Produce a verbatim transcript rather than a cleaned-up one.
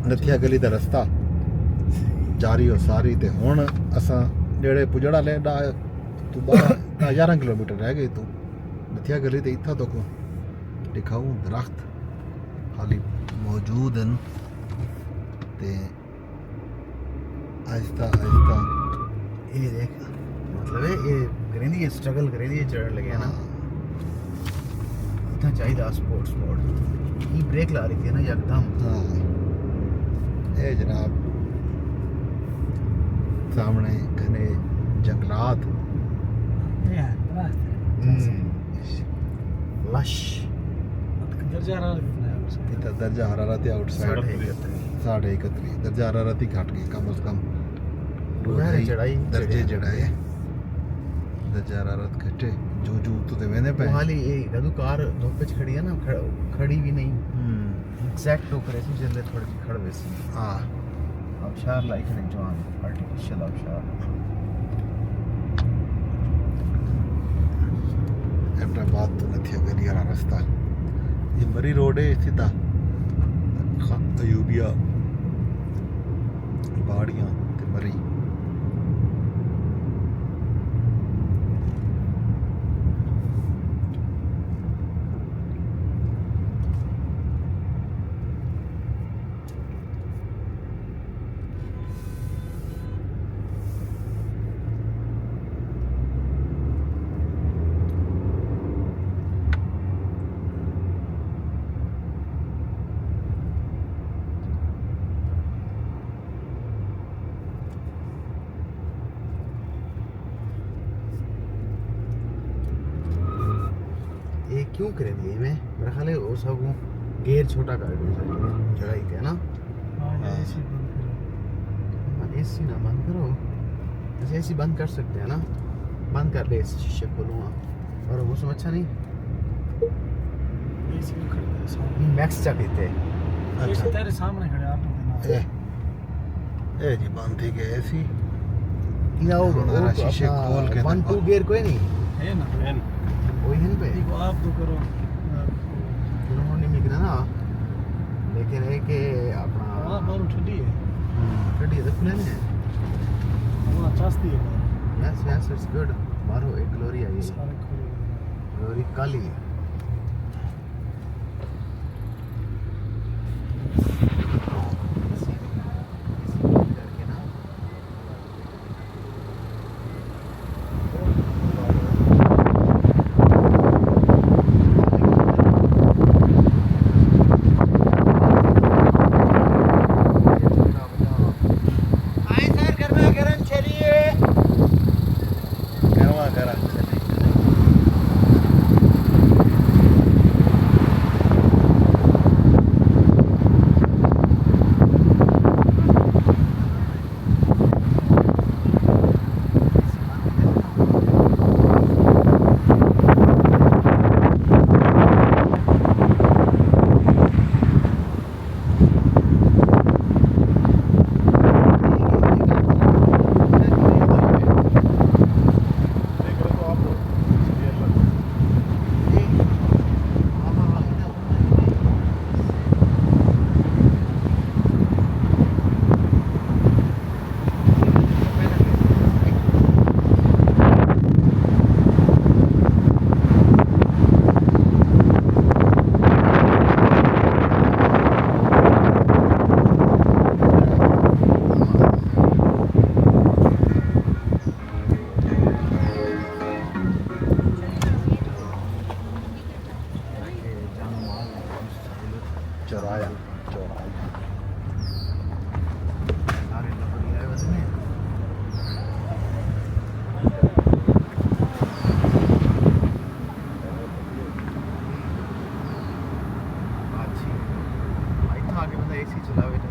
نتھیا گلی دا رستہ جاری و ساری۔ تے ہݨ اساں جیڑھے پڄڑ والے ݙاہ توں ٻارہاں، ݙاہ یارہاں کلومیٹر رہ ڳئے توں نتھیا گلی تے اتھاں تک ݙکھاؤں درخت حالی موجود ہن۔ تے آہستہ آہستہ اے ݙیکھ، مطلب ہے، اے کریندی ہے، اسٹرگل کریندی ہے، چڑھݨ لڳے نا۔ ہاں۔ اتنا چاہیے سپورٹس موڈ۔ یہ بریک لا رہی تھی نا یکدم۔ ہاں۔ اے جناب، سامݨے گھنے جنگلات۔ اے ہاں، درخت ہے۔ ہوں۔ لش۔ درجہ حرارت کتنا ہے اس کا؟ اتنا درجہ حرارت ہے آؤٹ سائڈ۔ ساڑھے اکتری۔ ساڑھے اکتری۔ درجہ حرارت ہی گھٹ گئے کم از کم۔ ظاہر ہے، چڑھائی درجے چڑھائی۔ چڑھائے۔ درجہ حرارت گھٹے۔ جو جو تو تے ویندے پے۔ وہ حالی اے، جدوں کار دھوپ وچ کھڑی ہے نا، کھ-، کھڑی بھی نہیں۔ ہوں۔ ایگزیکٹ ٹوکر ایسی جلدے تھوڑی جی کھڑ ویسی۔ ہاں۔ آبشار لائی کھڑے جوان، آرٹیفیشل آبشار۔ ایبٹ آباد تو نتھیا گلی والا رستہ۔ یہ مری روڈ ہے سیدھا۔ خ-، ایوبیا، باڑیاں تے مری۔ اے کیوں کریندی ہے؟ میں، میرا خیال ہے او ساکوں گیئر چھوٹا کر ݙیوݨ چاہیے، چڑھائی تے نا۔ ہاں، اے سی بند کرو۔ ہاں، اے سی نہ بند کرو۔ اچھا، اے سی بند کر سکتے ہیں نا؟ بند کر دے، اے سی شیشے کھولوں گا۔ اور موسم اچھا نہیں؟ اے سی نہ کھڑے تیرے سامنے۔ نہیں، میکس چا کیتے۔ اے سی اچھا۔ تیرے سامنے کھڑے، آپ تو دینا۔ اے۔ اے جی بند تھی ڳئے اے سی۔ یا او، ہݨ او ذرا تو شیشے اپنا کھول کے ون ٹو گیئر کوئی نہیں؟ ہے نا۔ ہے نا۔ وہی ہے نا پہ؟ ایک آپ تو کرو۔ چلو ہݨ نہیں نکلا نا۔ لیکن ہے کہ اپنا ہاں، باہروں ٹھڈی ہے۔ ہوں، ٹھڈی ہے تو کھلے نہیں ہے۔ ہاں، چاستی ہے باہر۔ یس، یس، اٹس گڈ۔ باہروں ایک گلوری آئی ہے۔ سارے کھلے ہوئے ہیں۔ گلوری کالی ہے۔ آئیں سر، گرما گرم چلیے۔ گرما گرم چلیے۔ چورایا، چورایا۔ سارے لکڑی آئے ہوئے ہیں۔ اچھی۔ اتھاں آ کے بندہ اے سی چلاوے تے